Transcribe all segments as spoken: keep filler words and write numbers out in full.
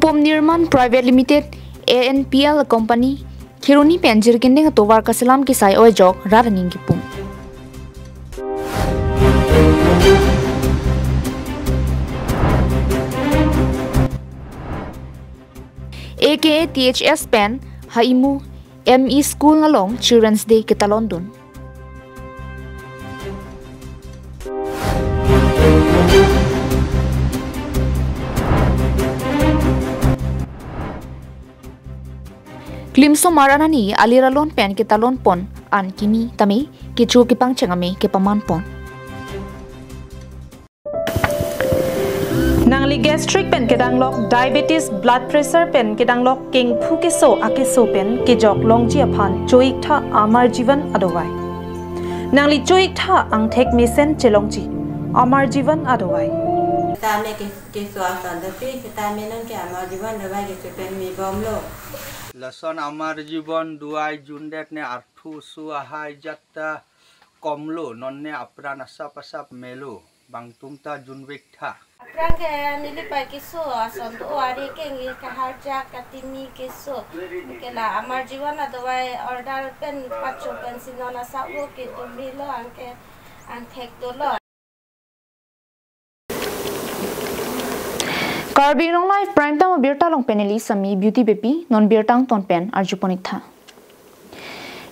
Anupam Nirman Private Limited, A N P L company, Kheroni pen jirkindeng atovar kaselam kesai oi ajok rat aning kipung. A K A T H S pen Haimu M E School along Children's Day ketalon dun. Klimsomar arni alir alon pen ketalon pon an kimi tame kecho kepangcheng ame kepaman pon. Nangli gastric pen kedanglok, diabetes, blood pressure pen kedanglok, kengphu keso akeso pen kejok longji aphan choiktha Amar Jeevan adawai. Nangli choiktha angthek mesen chelongji Amar Jeevan adawai. Tame ke keso ason dopi, tame non ke Amar Jeevan adawai kecho pen mibomlo. Lason Amar Jeevan adawai jundet ne arthu su ahai jatta komlo, non ne apran asap asap melo, bangtum ta junvektha. Aphrang ke neli pai keso ason do, ari kengir kaharjak katimi keso. Ke la Amar Jeevan adawai order pen pacho pensi non asap lo ke tumilo, anke angthek dolo. Karbi Anglong Live Prime Time abirta along pen neli Sami Beauty Beypi, non birta angton pen arjuponik tha.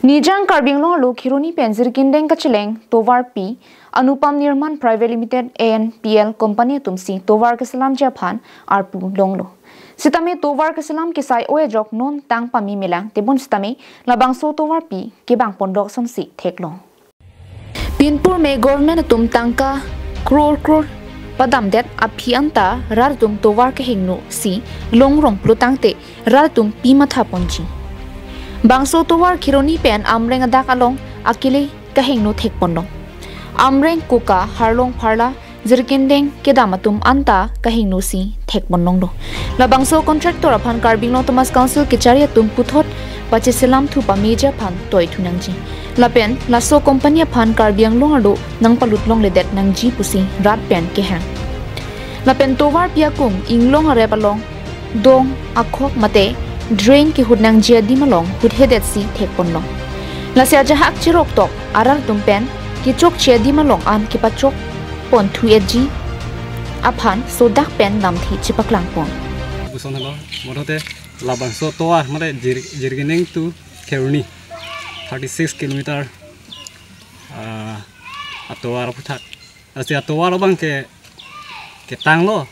Nijang Karbi Anglong arlo Kheroni pen jirkindeng kacheleng tovarpi Anupam Nirman Private Limited, A N P L company atumsi tovar keselamji aphan arpu longlo. Sitame tovar keselam kesai oi ajok non tang pame melang, tebon sitame labangso tovarpi kebang pondok asonsi theklong. Pinpur me government atum tangka crore crore padamdet aphi anta rat atum tovar kehingno si longrong pulo tangte rat atum pi matha ponji. Bangso tovar Kheroni pen Amreng adak along akele kehingno thek ponlong. Amreng, Kuka, Harlong, Pharla, jirkindeng kedam atum anta kehingno si thek ponlonglo. Labangso contractor aphan Karbi Anglong Autonomous Council kechari atum puthot pacheselam thu pameji aphan toi thu nangji. Lapen laso company aphan Karbi Anglong arlo nangpalut longledet nangji pusi rat pen kehang. Lapen tovarpi akung inglong arep along dong, akhok mate drain kehut nangji adim along huthedet si thek ponlong. Lasi ajahak cherok tok arat atum pen kechokche adim along an kepachok pon thu etji aphan sodak pen lamthe chepaklang pon. Puson helo, modote labangso tovar mate jir-, jirkindeng to Kheroni, thirty six kilometer, ah, atovar aphuthak. Lasi atovar abang ke, ketanglo.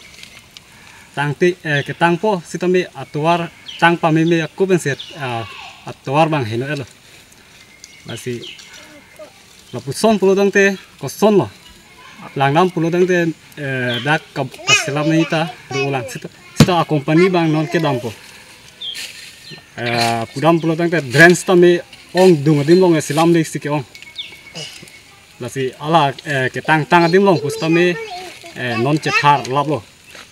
Tangte, eh, ketangpo, sitame atovar tang pameme ako pensi, ah, atovar abang heno elo. Lasi lapuson pulo tangte kosonlo. Langdam pulo tangte, eh, dak ka-, kaselam nangji ta do-olang. Sita, sita a company abang non kedampo. Eh, pudam pulo tangte drain sitame ong, dung adim along selamle si ke-ong. Lasi hala, eh, ketang tang adim along pusitame, eh, non chetharlaplo.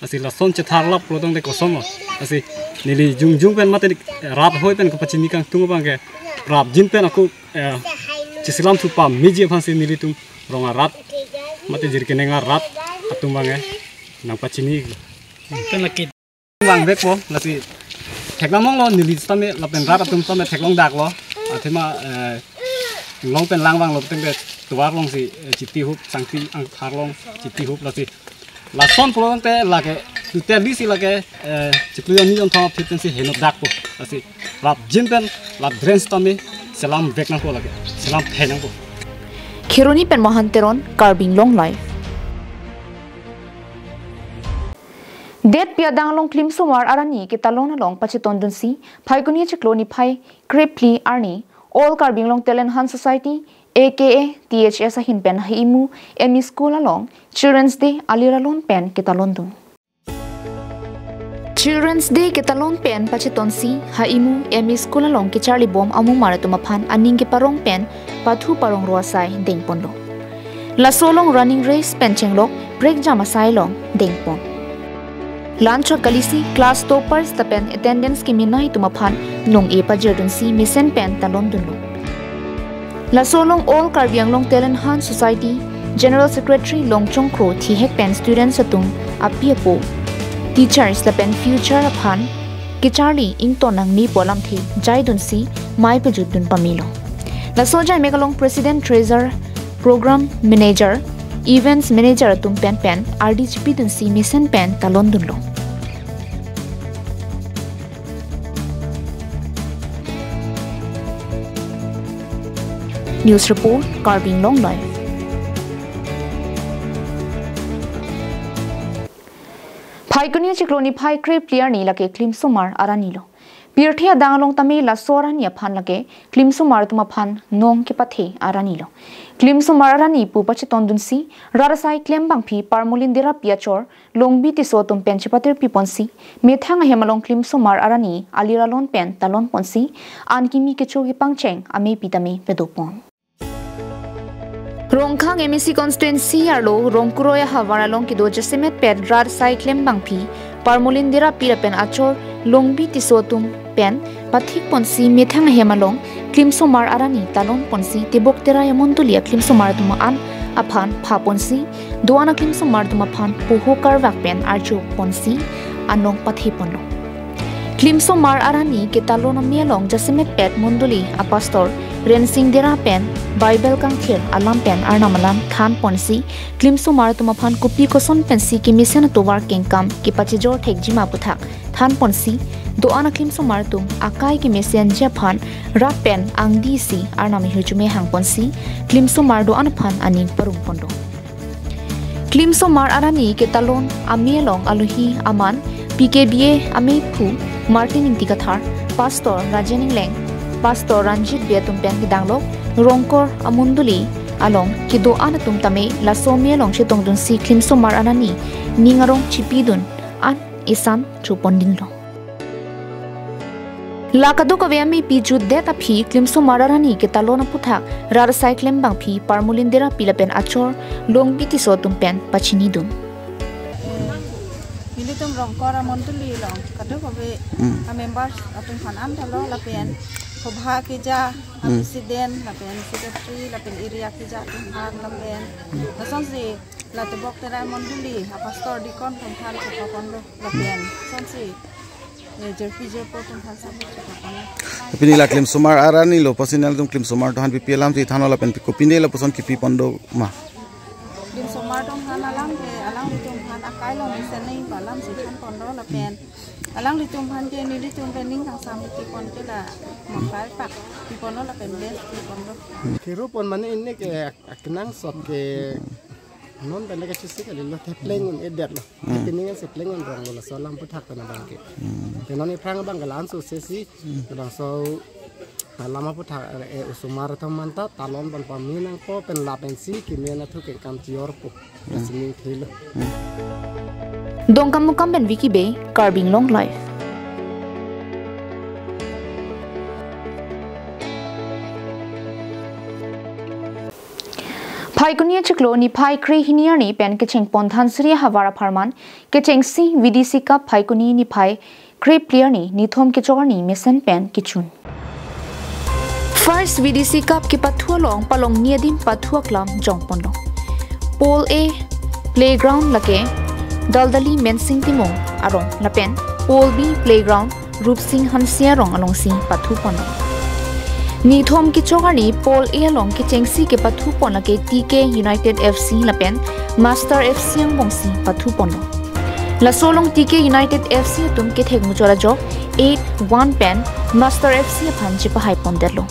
Lasi lason chetharlap pulo tangte kosonlo. Lasi neli jongjong pen mate rat hoi pen kapachini kangtung abang ke prapjin pen ako, eh, cheselam thu pameji aphansi nelitum rong arat mate jirkindeng arat atum abang ke nangpachini. Pen lake vangvekpo, lasi theknang longlo, neli sitame lapen rat atum sitame theklong daklo. Athema, eh, inglong pen lang vanglo tangte tovar alongsi, eh, chiti hup, sangti ang arlong chiti hup, lasi lason pulo tangte lake totally si lake, eh, chiklo arni jon thom aphi pensi heno dakpo. Lasi prapjin pen la drain sitame selamvek nangpo, lake selamthek nangpo. Kheroni pen Mohan Teron, Karbi Anglong Live. Detpi adang along klimsomar arni ketalon along pachetondunsi Phaikuni chiklo niphai krephli arni All Karbi Anglong Talent Hunt Society, A K A T H S ahin pen Haimu M E School along Children's Day alir alon pen ketalondun. Children's Day ketalon pen pachetonsi Haimu M E School along kecharlibom amumar atum aphan aning keparong pen pathu parong ro asai dengponlo. Laso along running race pen chenglok prekjam asai along dengpon. Lanchot kalisi class toppers lapen attendance kemenei atum aphan nong-e pajirdunsi mesen pen talondunlo. Laso along All Karbi Anglong Talent Hunt Society General Secretary Longchong Kro thihek pen students atum api apo teachers lapen future aphan kecharli ington nangmepo alamthe jaidunsi mei pejutdun pamelo. Laso ajai mek along President, Treasurer, Program Manager, Events Manager atum pen pen ardi chipidunsi mesen pen talondunlo. News report, Karbi Anglong Live. Phaikuni achiklo niphai krephli arni lake klimsomar arani lo. Pirthe adang along tame laso arani aphan lake klimsomar atum aphan nong kepathe arani lo. Klimsomar arani pu pachetongdunsi rat asai klembangpi Parmolin Derapi achor Longbi Tisso atum pen chepatirpi ponsi, methang ahem along klimsomar arani alir alon pen talon ponsi, an kimi kecho kepangcheng amepi tame padopon. Rongkhang M A C constituency arlo Rongkuroi ahavar along kedo jasemet pet rat asai klembangpi Parmolin Derapi lapen achor Longbi Tisso atum pen pathik ponsi methang ahem along klimsomar arani talon ponsi Tebok Terai amondoli aklimsomar atum an aphan pha ponsi, do-an aklimsomar atum aphan poho karvak pen arjo ponsi anong pathe ponlo. Klimsomar arani ketalon ame along jasemet pet mondoli apastor Rensing Dera pen Bible kangthir alam pen Arnam alam than ponsi, klimsomar atum aphan kopi koson pensi kemesen atovar kengkam kepachejor thekjima aputhak than ponsi, do-an aklimsomar atum akai kemesenji aphan rat pen angdisi Arnam ahirjume hang ponsi, klimsomar do-an aphan aning parum ponlo. Klimsomar arani ketalon ame along alohi aman P K B A amephu Martin Ingti Kathar, Pastor Rajen Engleng, Pastor Ranjit Bey atum pen kedanglok Rongkur amondoli along kedo-an atum tame laso ame along chetongdunsi klimsomar arani ning arong chipidun an isan chopondinglo. La kadokave amepi jutdet aphi klimsomar arani ketalon aputhak rat asai klembangpi Parmolin Derapi lapen achor Longbi Tisso atum pen pachinidun. Nelitum Rongkur amondoli along kadokave, hmm, a-members atum aphan an thalo lapen kobha keja, hmm, a-president lapen secretary lapen area keja atum aphan lapen lasonsi la Tebok Terai mondoli apastor deacon atum aphan chepha ponlo lapen lasonsi, eh, jerpi jerpo atum aphan sabo chepha ponlo. Pini la klimsomar arani lo, pusi nangtum klimsomar atum aphan pipi alam si thanlo lapen kopine lapuson kipi pondo ma? Klimsomar atum aphan alam ke, alanglitum aphan akai along mesen nangji pu alam si than ponlo lapen alanglitum aphan ke nelitum pen ning kangsam kipi pon ke la makai pak kipi ponlo lapen best kipi ponlo. Kiru pon mane ini ke akenangsot ke non pen ke chisi kalilo, thepleng un-edetlo. Hmm. Pining si pleng un-ronglo laso alam aputhak pen abang ke. Hmm. Te non iphrang abang ke la-anso sesi, hmm, labangso alam aputhak, eh, osomar atum aphan ta talon pon pame nangpo pen lapensi keme anatthu kengkam chiorpo. Hmm. Sining thelo. Hmm. Dongkamukam pen Vicky Bey, Karbi Anglong Live. Phaikuni achiklo niphai krehini arni pen kecheng pon Dhansiri ahavar apharman kechengsi V D C Cup Phaikuni niphai krephli arni nithom kechok arni mesen pen kechun. First V D C Cup kepathu along palongni adim pathu aklam jongponlo. Pool A playground lake Daldali Mensing Timung arong lapen Pool B playground Rupsing Hanse arong alongsi pathu ponlo. Nithom kechok arni Pool A along kechengsi kepathu pon lake T K United F C lapen Master F C angbongsi pathu ponlo. Laso along T K United F C atum kethek muchot ajok eight one pen Master F C aphan chepahai pondetlo.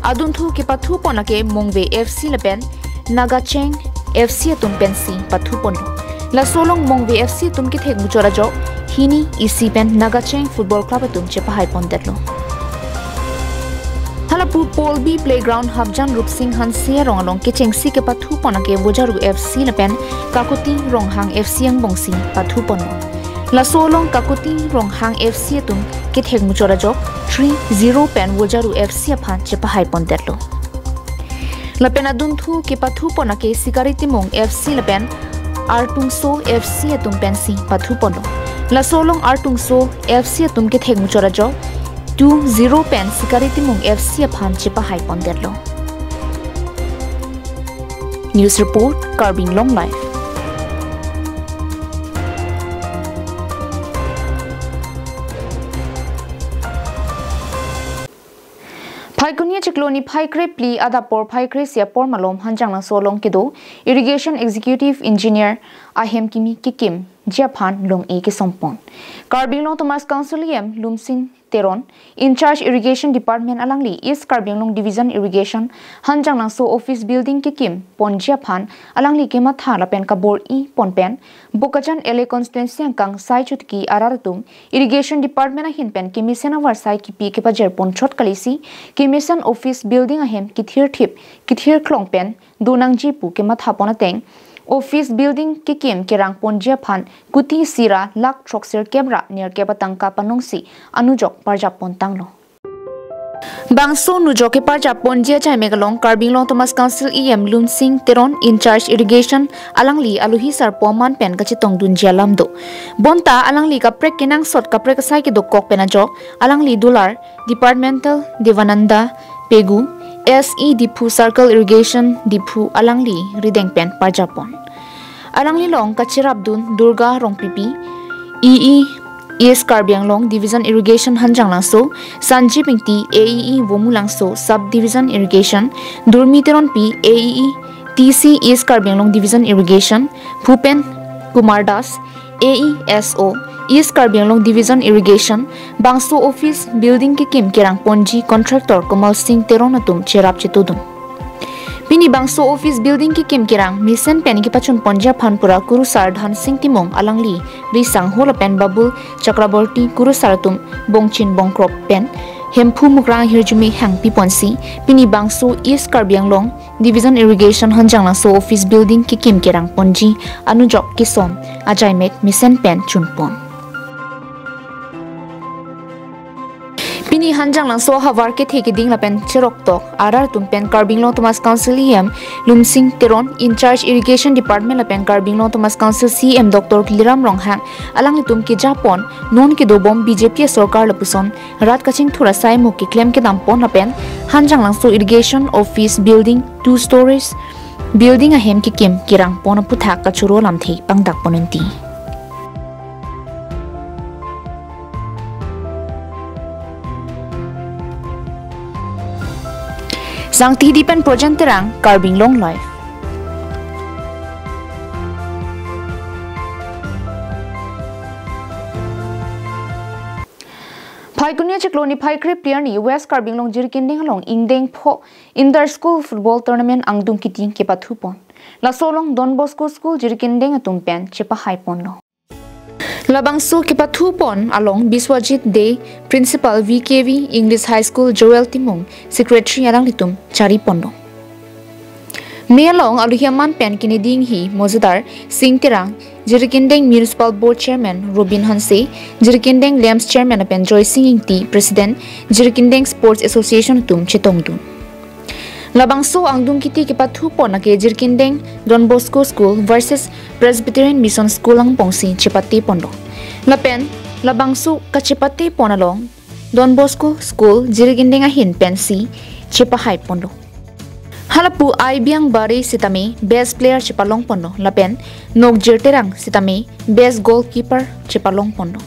Adunthu kepathu pon lake Mongve F C lapen Nagacheng F C atum pensi pathu ponlo. Laso along Mongve F C atum kethek muchot ajok hini isi pen Nagacheng Football Club atum chepahai pondetlo. Halapu Pool B playground Hapjan Rupsing Hanse arong along kechengsi kepathu pon lake Vojaru F C lapen Kakuti Ronghang F C angbongsi pathu ponlo. Laso along Kakuti Ronghang F C atum kethek muchot ajok three zero pen Vojaru F C aphan chepahai pondetlo. Lapen adunthu kepathu pon lake Sikari Timung F C lapen Artungso F C atum pensi pathu ponlo. Laso along Artungso F C atum kethek muchot ajok two zero pen Sikari Timung F C aphan chepahai pondetlo. News report, Karbi Anglong Live. Phaikuni achiklo niphai krephli adap porphai kre-isi apor malom Hanjanglangso along kedo Irrigation Executive Engineer ahem kimi kekimji aphan long-e kesongpon. Karbi Anglong Autonomous Council E M Lumsing Teron, in charge Irrigation Department alangli East Karbi Anglong Division Irrigation Hanjanglangso office building kekimponji aphan alangli kematha lapen kabor-ipon pen Bokajan L A constituency angkang sai chotiki arat atum Irrigation Department ahin pen kemesen avarsai kipi kepajirpon chot kalisi, kemesen office building ahem kethirthip kethirklong pen donangji pu kemathapon ateng, office building kekim kerangponji aphan kuti isi ra lakh throksirkep ra nerkep atangka panongsi anujok parjappon tanglo. Bangso anujok keparjapponji ajaimek along Karbi Anglong Autonomous Council E M Lumsing Teron, in charge Irrigation alangli alohi sarpo aman pen kachetongdunji alam do. Bonta alangli kaprek kenangsot kaprek asai kedokok pen ajok alangli dolar Departmental Devananda Pegu, S E Diphu Circle Irrigation Diphu alangli rideng pen parjappon. Alangli along kacherapdun Durga Rongpipi, E E East Karbi Anglong Division Irrigation Hanjanglangso, Sanjib Ingti, A E E Vomulangso Sub Division Irrigation, Durmi Teronpi, A E E T C East Karbi Anglong Division Irrigation, Bhupen Kumar Das, A E S O East Karbi Anglong Division Irrigation, bangso office building kekim kerangponji contractor Komal Singh Teron atum cherap chetudun. Pini bangso office building kekim kerang mesen pen kepachunponji aphan pura kurusar Dhansing Timung alangli risangho lapen Babul Chakraborty kurusar atum bongchin bongkrop pen Hemphu Mukrang ahirjume hangpiponsi pini bangso East Karbi Anglong Division Irrigation Hanjanglangso office building kekim kerangponji anujok kesom ajaimek mesen pen chunpon. Pini Hanjanglangso ahavar kethe keding lapen cheroktok arat atum pen Karbi Anglong Autonomous Council E M Lumsing Teron, in charge Irrigation Department lapen Karbi Anglong Autonomous Council C E M Doctor Tuliram Ronghang alanglitum kejapon non kedobom B J P asorkar lapuson rat kachingthur asai mo keklem kedampon lapen Hanjanglangso Irrigation Office Building two stories building ahem kekim kerangpon aputhak kachoro lamthe pangdakpon unti. Sangti Hidi pen Projen Terang, Karbi Anglong Live. Phaikuni achiklo niphai krephli arni West Karbi Anglong Jirikindeng along ingdeng pho Inter School Football Tournament angdung kiti kepathupon. Laso along Don Bosco School Jirikindeng atum pen chepahaiponlo. Labangso kepathupon along Biswajit Dey, Principal V K V English High School, Joel Timung, Secretary alanglitum chariponlo. Me along alohi aman pen kiniding hi mojudar Sing Terang, Jirikindeng Municipal Board Chairman Robin Hanse, Jirikindeng LAMPS Chairman lapen Joysing Ingti, President, Jirikindeng Sports Association atum chetongdun. Labangso angdung kiti kepathupon ake Jirikindeng Don Bosco School versus Presbyterian Mission School angbongsi chepateponlo. Lapen labangso kachepatepon along Don Bosco School Jirikindeng ahin pensi chepahaiponlo. Halapu Aibiang Bari sitame best player chepalongponlo lapen Nokjir Terang sitame best goalkeeper chepalongponlo.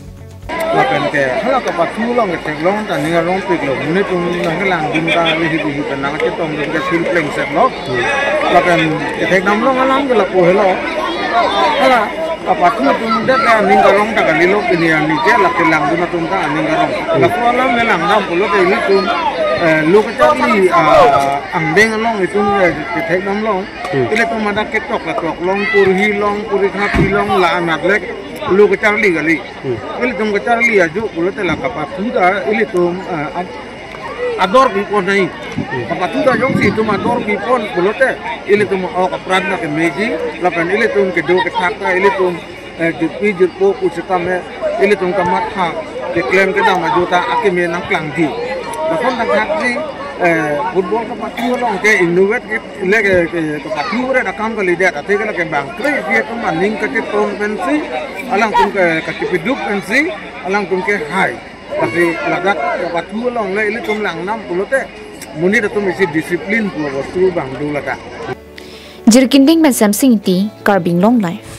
Lapen ke hala kapathu along ketheklong ta ning arongpiklo, monit atum nangkelangdun ta lihi lihi pen nangchetongdun ke sil plengsetlo. Lapen kethekdam along alam ke lapu helo. Hala kapathu atum det le aning karong ta kalilo, pini arni ke la kelangdun atum ta aning karong. Lapu alam le langdam pulote ilitum, eh, lo kacharli, ah, angdeng along itum, eh, kethekdam along. Hmm. Ilitum adak ketok ketok along, porhi along, porikha pi along, la anat le lo kacharli kali. Hmm. Ilitum kacharli ajo pulote la kapathu ta ilitum, eh, ad-, ador pipon nai. Hmm. Kapathu ta jongsi itum ador pipon pulote ilitum ok apran ta kemeji, lapen ilitum kedo kethak ta ilitum, eh, jirpi jirpo pu sitame ilitum kamatha keklem kedam ajo ta akeme nangklangji. Lason thakthak si, eh, football kapathu along ke innovate ke le ke, ke, kapathu re akam kalidet, athe ke la ke bang kre isi atum aning kachetong pensi, alangtum ke kachepiduk pensi, alangtum kehai. Tapi ladak kapathu along le ilitum langdam pulote, monit atum isi discipline pu bostu bang do ladak. Jirikindeng pen Semsing Ingti, Karbi Anglong Live.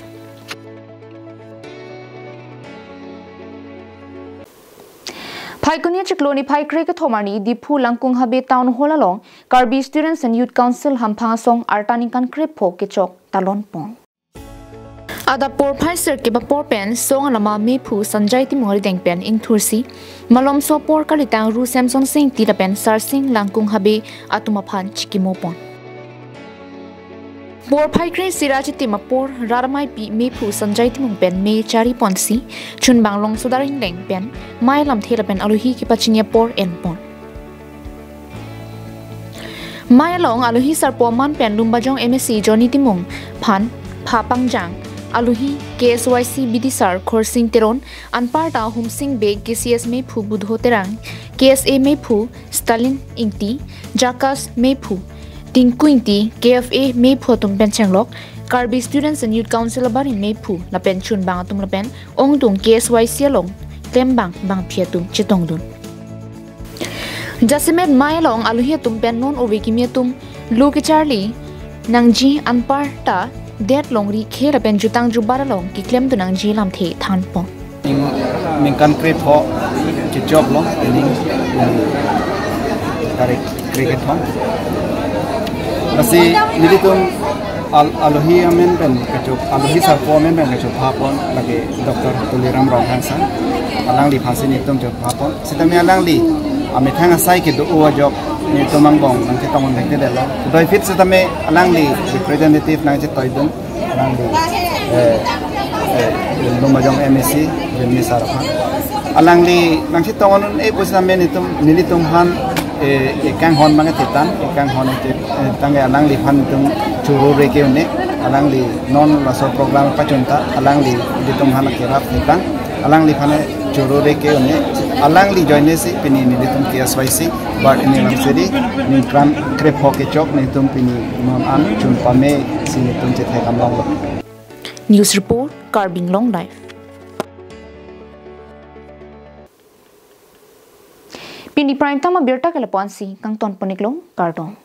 Phaikuni chiklo niphai kre kethom arni Diphu Langkung Habe Town Hall along Karbi Students and Youth Council hamphang asong arta ningkan krepho kechok talon pon. Adap porphai sirkep apor pen song alama mephu Sanjay Timung arideng pen ingthursi malomso apor kalitang Ru Samson Singti lapen Sarsing Langkung Habe atum aphan chikimo pon. Porphai kre sira chitim apor rat ameipi mephu Sanjay Timung pen me chari ponsi chunbang Longsodar Ingleng pen mei lamthe lapen alohi kepachini apor en pon. Mei along alohi sarpo aman pen Lumbajong M A C Johnny Timung aphan pha pangjang, alohi K S Y C bidisar Khorsing Teron, anparta Humsing Bey, K C S mephu Budho Terang, K S A mephu Stalin Ingti, JACAS mephu Tinku Ingti, K F A mephu atum pen chenglok Karbi Students and Youth Council abarim mephu lapen chunbang atum lapen ongdung K S Y C along klembang bangphi atum chetongdun. Jasemet mei along alohi atum pen non ove kimi atum lu kecharli nangji anparta det longri khe lapen jutang jubar along keklemdun nangji lamthe than pon. Ning, ningkan krepho kechoklo, ning, ning tarik kre kethom. Lasi nelitum al-, alohi amen pen kechok, alohi sarpo amen pen kechokpha pon lake Doctor Tuliram Ronghang sir. Alangliphansi nelitum chokpha pon. Sitame alangli amethang asai kedo-o ajok nelitum angbong nangchetong un thekthedetlo. Doiphit sitame alangli representative nangchetoidun. Alangli, eh, eh, Lumbajong M A C, Jimmy sir aphan. Alangli nangchetong un-e pusitame nelitum, nelitum aphan, eh, ekanghon mang thetan, ekanghon, eh, tangte alangliphan nelitum choro reke un-e, alangli non laso program pachunta, alangli nelitum aphan kerap thetan, alangliphan choro reke un-e, alangli ajoinesi pini nelitum K S Y C, but ini lamseri, ningkan krepho kechok nelitum pini non an chun pamesi nelitum chethek damlonglo. News report, Karbi Anglong Live. Pini prime time abirta ke lapu-ansi kangton pon-iklo, kardom.